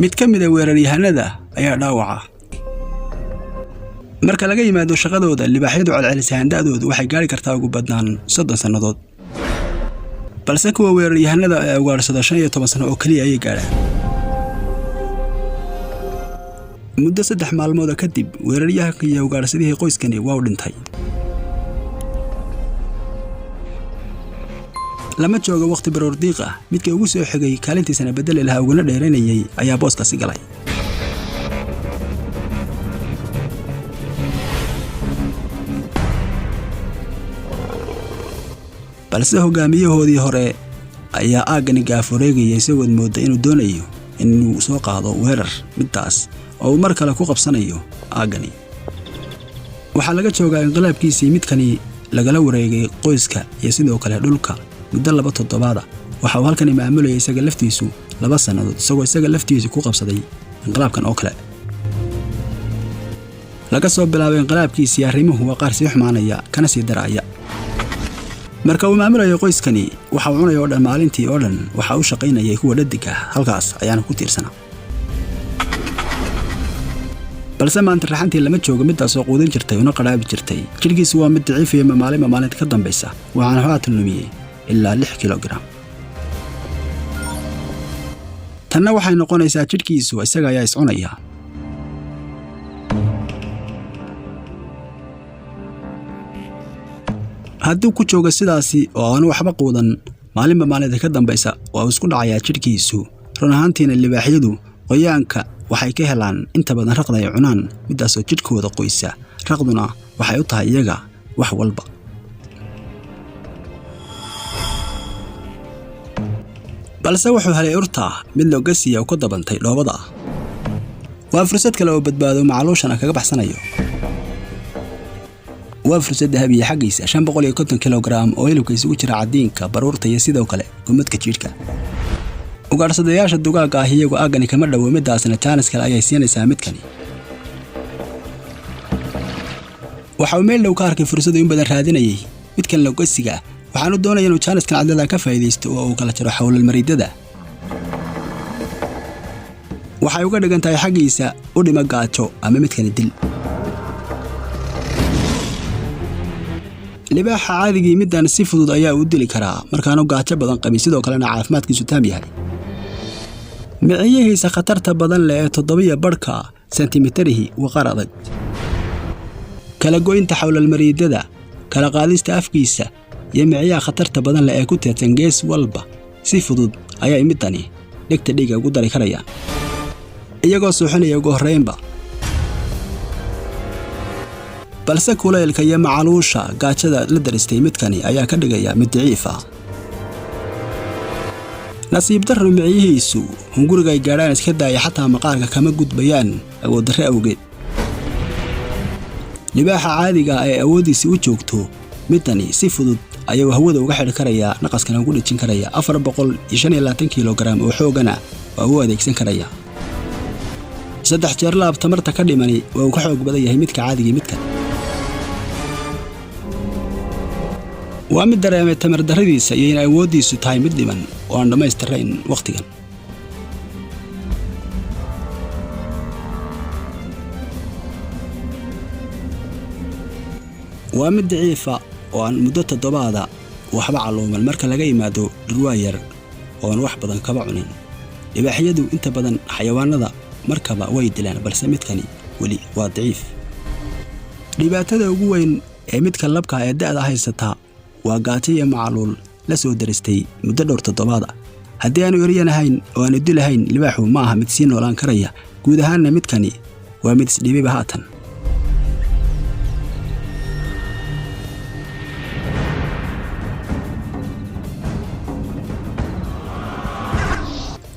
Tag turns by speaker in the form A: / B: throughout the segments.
A: Mid ka mid a weeraryahanada ayaa dhaawaca. Marka laga yimaado shaqadooda, libaaxyadu celcelis ahaan da'doodu waxay gaari kartaa ugu badnaan 30 sannadood, balse kuwa weeraryahanada ee ugaadhsada 15 sano oo keliya ayay gaadhaan. Muddo 3 maalmooda kadib, weeraryahanka iyo ugaadhsadihii qoyskani waa u dhintay. Lama joogo wakhti baroordiiq ah. Midka ugu soo xigay, kaalintiisana bedeli lahaa uguna dheeraynayay, ayaa booskaasi galay. Balse hogaamiyahoodii hore ayaa aaggani gaaf wareegaya, isagood moodda inuu doonayo inuu soo qaado weerar, midtaas oo uu mar kale ku qabsanayo aaggani. Waxaa laga joogaa inqilaabkiisii midkani lagala wareegay qoyska iyo sidoo kale dhulka muddo 2 toddobaada. Waxa uu halkani maamulayay isaga laftiisu 2 sannadood, isagoo isaga laftiisu ku qabsaday inqilaabkan oo kale. Laga soo bilaabay inqilaabkiisii, arrimuhu waa qaar sii xumaanaya kana sii daraya. Marka uu maamulayo qoyskani, waxa uu cunaya oo dhan maalintii oo dhan waxa uu shaqaynayay kuwa dhadig ah, halkaas ayaana ku tiirsanaa. Balse maanta raxantii lama joogo midaasoo quudin jirtay una qadhaabi jirtay. Jidhkiisu waa mid daciifaya maalinba maalinta ka dambaysa, waxaana haatan lumiyey ilaa 6 kilogram. Tanna waxay noqonaysaa jidhkiisu isaga ayaa iscunaya. Hadduu ku joogo sidaasi oo aanu waxba quudan, maalinba maalinta ka dambaysa waa uu isku dhacayaa jidhkiisu. Run ahaantiina libaaxyadu qoyaanka waxay ka helaan inta badan raqda ay cunaan, midaasoo jidhkooda qoysa. Raqduna waxay u tahay iyaga wax walba. Balse wuxuu helay urta mid logasiya oo ku dabantay dhoobada. Waa fursad kale oo badbaado macaluushana kaga baxsanayo. Waa fursad dahabiya xaggiisa, 550 kilogram oo hilibka isugu jira cadiinka, baruurta iyo sidoo kale gummadka jidhka. Ugaadhsadayaasha dugaagga ah iyagu aaggani kama dhowo, midaasna jaanis kale ayay siinaysaa midkani. Waxa uu meel dhow ka arkay fursadu in badan raadinayay midkan logasiga ah, waxaanu doonaya inuu jaaniskan cadlada ka faa'iidaysto oo uu kala jaro xawlal mariidada. Waxay uga dhigan tahay xaggiisa u dhima gaajo ama midkani dil. Libaaxa caadigii middan si fudud ayaa u dili karaa markaanu gaajo badan qabin, sidoo kalena caafimaadkiisu taam yahay. Miciyihiisa khatarta badan leh ee 7.5 sentimitarihii waa qaar adag. Kala goynta xawlalmariidada, kala qaadista afkiisa iyo miciyaha khatarta badan leh ee ku teedsan gees walba si fudud ayay middani dhegta dhiiga ugu dari karayaan, iyagoo suuxinaya ugu horraynba. Balse kulaylka iyo macaluusha gaajada la daristay midkani ayaa ka dhigaya mid daciif ah. Nasiib darro, miciyihiisu hunguriga ay gaadhaan iska daaya, xataa maqaarka kama gudbayaan awooddarre awgeed. Libaaxa caadiga ee awooddiisi u joogto midani si fudud ayuu hawada uga xidhi karayaa, naqaskana ugu dhejin karaya. 425 kilogram oo xoogana waa uu adeegsan karaya. 3 jeer laab tamarta ka dhimani waa uu ka xoog badan yahay midka caadigii. Midkan waa mid dareemay tamar darradiisa iyo in awooddiisu tahay mid dhiman oo aan dhammaystirayn wakhtigan. Waa mid daciifa oo aan muddo toddobaada waxba calluuman, marka laga yimaado dhurwaa yar oo aan wax badan kaba cunin. Libaaxyadu inta badan xayawaanada markaba way dilaan, balse midkani weli waa daciif. Dhibaatada ugu weyn ee midka labka ee da'da haysataa waa gaajo iyo macaluul la soo daristay muddo dhowr toddobaad ah. Haddii aanu eryanahayn oo aanu dilahayn, libaaxu ma aha mid sii noolaan karaya. Guud ahaanna midkani waa mid isdhibiba haatan.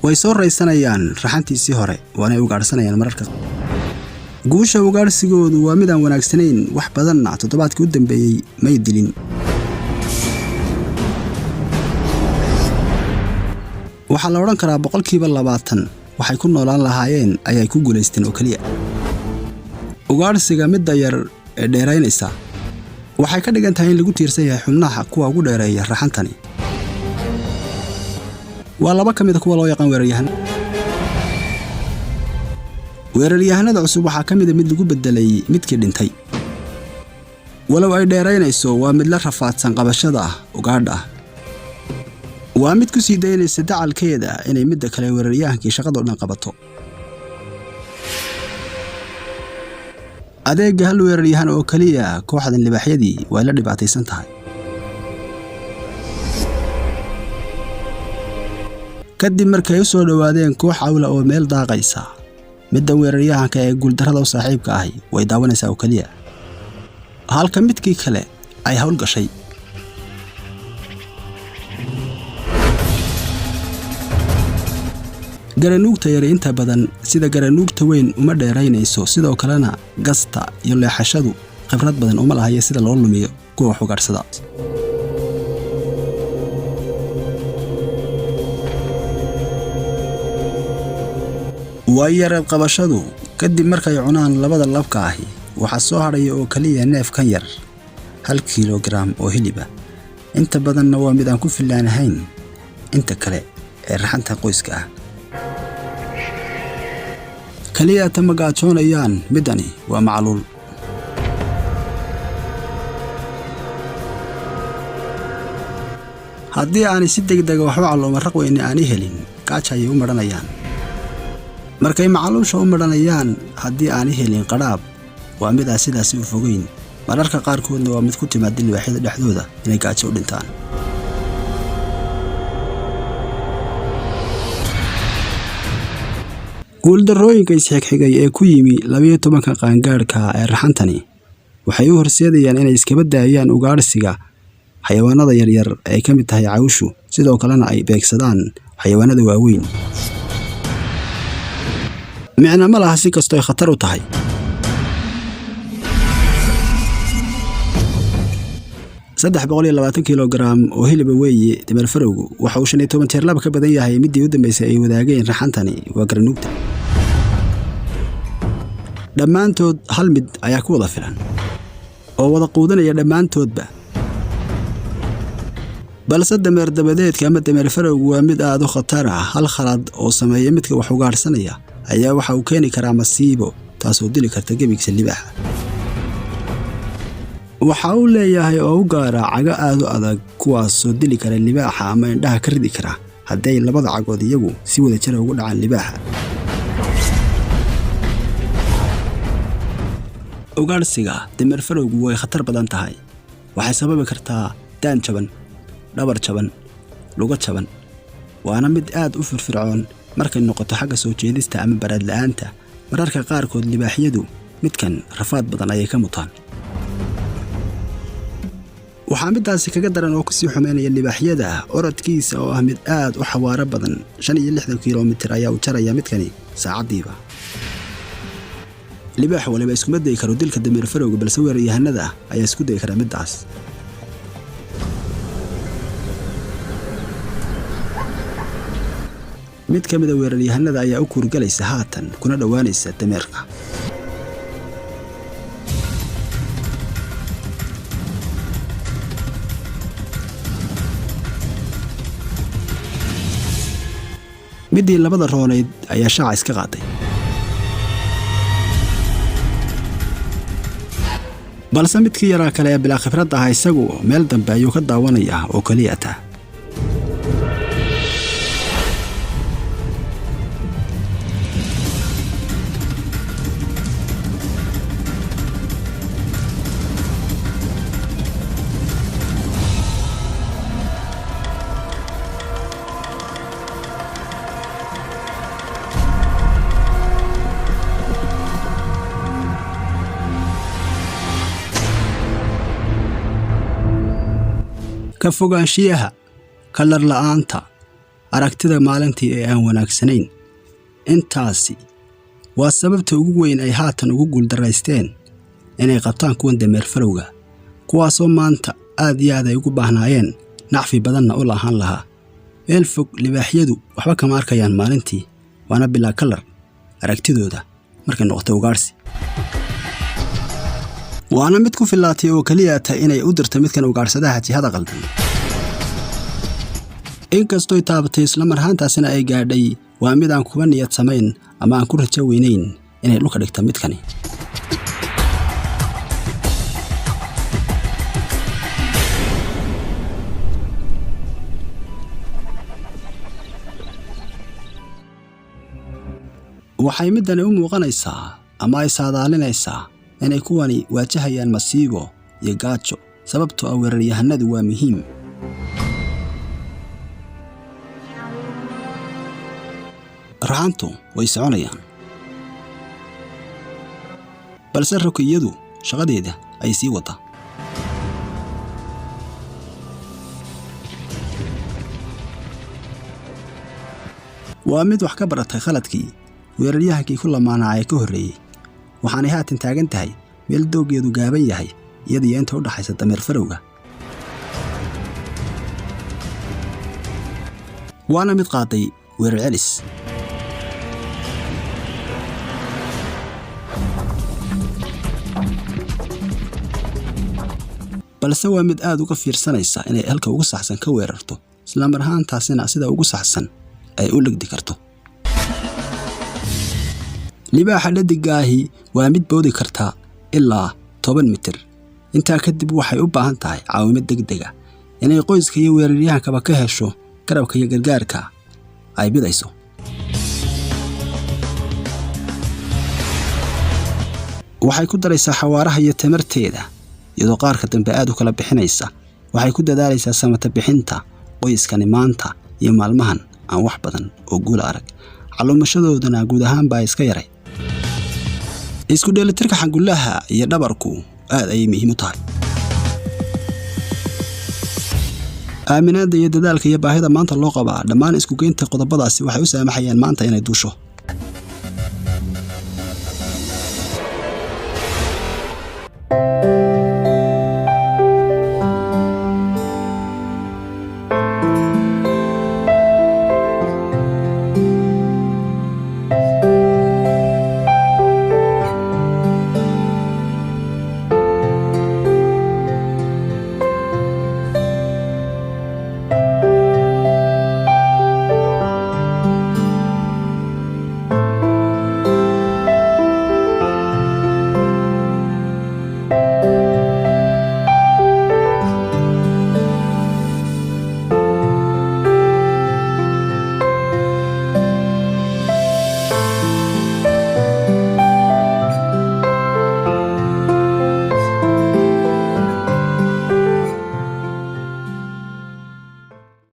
A: Way soo raysanayaan raxantiisii hore, waanay ugaadhsanayaan mararka. Guusha ugaadhsigoodu waa mid aan wanaagsanayn, wax badanna toddobaadkii u dambeeyey may dilin. Waxaa la odhan karaa 20% waxay ku noolaan lahaayeen ayay ku guulaysteen oo keliya. Ugaadhsiga midda yar ee dheeraynaysa waxay ka dhigan tahay in lagu tiirsan yahay xubnaha kuwa ugu dheereeya raxantani. Waa laba ka mid a kuwa loo yaqaan weeraryahan. Weeraryahanada cusub waxaa ka mida mid lagu beddelay midkii dhintay. Walow ay dheeraynayso, waa mid la rafaadsan qabashada ugaadha. Waa mid ku sii daynaysa dacalkeeda inay midda kale weeraryahankii shaqadoo dhan qabato. Adeegga hal weeraryahan oo keliya kooxdan libaaxyadii waa la dhibaataysan tahay. Kadib markay u soo dhowaadeen koox cawla oo meel daaqaysa, midda weeraryahanka ee guuldarrada u saaxiibka ahi way daawanaysaa oo keliya, halka midkii kale ay hawl gashay. Garanuugta yari inta badan sida garanuugta weyn uma dheeraynayso, sidoo kalena gasta iyo leexashadu khibrad badan uma lahaya sida loo lumiyo kuwa wax ugaadhsada. Waa yareed qabashadu. Kadib markay cunaan labada labka ahi, waxaa soo hadhaya oo keliya neefkan yar, 1 kilogaram oo hiliba. Inta badanna waa mid aan ku fillaanahayn inta kale ee raxanta qoyska ah. Keliya tama gaajoonayaan, middani waa macluul. Haddii aanay si degdega waxba callooma raq weyne aanay helin, gaaja ayay u madhanayaan. Markay macaluusha u madhanayaan, haddii aanay helin qadhaab, waa mid aan sidaasi u fogeyn. Mararka qaarkoodna waa mid ku timaada libaaxyada dhexdooda inay gaajo u dhintaan. Guuldarrooyinka isxigxigay ee ku yimi 12-ka qaangaadhka ee raxantani waxay u horseedayaan inay iskaba daayaan ugaadhsiga xayawaanada yaryar ee ay ka mid tahay cawshu, sidoo kalena ay beegsadaan xayawaanada waaweyn. Micna ma laha si kastoo ay khatar u tahay. 320 kilogaram oo hiliba weeye dameer farowgu. Waxa uu 15 jeer laba ka badan yahay midii u dambeysay ay wadaageen raxantani, waa garanuugta. Dhammaantood hal mid ayaa ku wada filan oo wada quudanaya dhammaantoodba. Balse dameer dabadeedka ama dameer farowgu waa mid aad u khatar ah. Hal khalad oo sameeya midka wax ugaadhsanaya ayaa waxa uu keeni karaa masiibo, taasoo dili karta gebigiisa libaaxa. Waxa uu leeyahay oo u gaara cago aad u adag, kuwaasoo dili kara libaaxa ama indhaha ka ridi kara hadday labada cagood iyagu si wada jira ugu dhacaan libaaxa. Ugaadhsiga dameer farowgu way khatar badan tahay. Waxay sababi kartaa daan jaban, dhabar jaban, lugo jaban. Waana mid aad u firfircoon markay noqoto xagga soo jeedista ama baraad la'aanta. Mararka qaarkood libaaxyadu midkan rafaad badan ayay ka mutaan. Waxaa middaasi kaga daran oo kusii xumeynaya libaaxyada orodkiisa oo ah mid aad u xawaaro badan. 65 kilomitir ayaa uu jaraya midkani saacaddiiba. Libaax waliba iskuma dayi karo dilka dameer farowga, balse weeraryahanada ayaa isku dayi kara middaas. Mid ka mida weeraryahanada ayaa u kuurgalaysa haatan kuna dhowaanaysa dameerka. Middii labada roonayd ayaa shaaca iska qaaday, balse midkii yaraa kale ee bilaa khibradda ah isagu meel dambe ayuu ka daawanayaa oo keliya taa. Ka fogaanshiyaha, kalar la'aanta, aragtida maalintii ee aan wanaagsanayn, intaasi waa sababta ugu weyn ay haatan ugu guuldaraysteen inay qabtaan kuwan dameer farowga, kuwaasoo maanta aad iyo aad ay ugu baahnaayeen, nacfi badanna u lahaan lahaa. Meel fog libaaxyadu waxba kama arkayaan maalintii, waana bilaa kalar aragtidooda markay noqoto ugaadhsi. Waana mid ku fillaatay oo keliya ta inay u dirto midkan ugaadhsadaha jihada qaldan. Inkastoy taabatay isla mar ahaantaasina ay gaadhay, waa mid aan kuba niyad samayn ama aan ku rajo weynayn Inay dhulka dhigto midkani. Waxay middani u muuqanaysaa ama ay saadaalinaysaa inay kuwani waajahayaan masiibo iyo gaajo, sababtoo ah weeraryahanadu waa muhiim. Raxantu way soconayaan, balse rokiyadu shaqadeeda ay sii waddaa. Waa mid wax ka baratay khaladkii weeraryahankii ku lamaanaa ee ka horreeyey, waxaanay haatan taagan tahay meel dooggeedu gaaban yahay iyadiyo inta u dhaxaysa dameer farowga. Waana mid qaaday weerar celis. Balse waa mid aad uga fiirsanaysa inay halka ugu saxsan ka weerarto, isla mar ahaantaasina sida ugu saxsan ay u ligdi karto. Libaaxa dhadigaahi waa mid boodi karta ilaa 10 mitir. Intaa kadib waxay u baahan tahay caawimo degdeg ah, inay qoyska iyo weeraryahankaba ka hesho garabka iyo gargaarka ay bidayso. Waxay ku daraysaa xawaaraha iyo tamarteeda, iyadoo qaarka dambe aad u kala bixinaysa. Waxay ku dadaalaysaa samata bixinta qoyskani maanta iyo maalmahan aan wax badan oo guul arag, calluumashadooduna guud ahaan baa iska yaray. Isku dheelitirka xangullaha iyo dhabarku aad ayay muhiim u tahay. Aaminaadda iyo dadaalka iyo baahida maanta loo qabaa dhammaan isku geynta qodobadaasi waxay u saamaxayaan maanta inay duusho.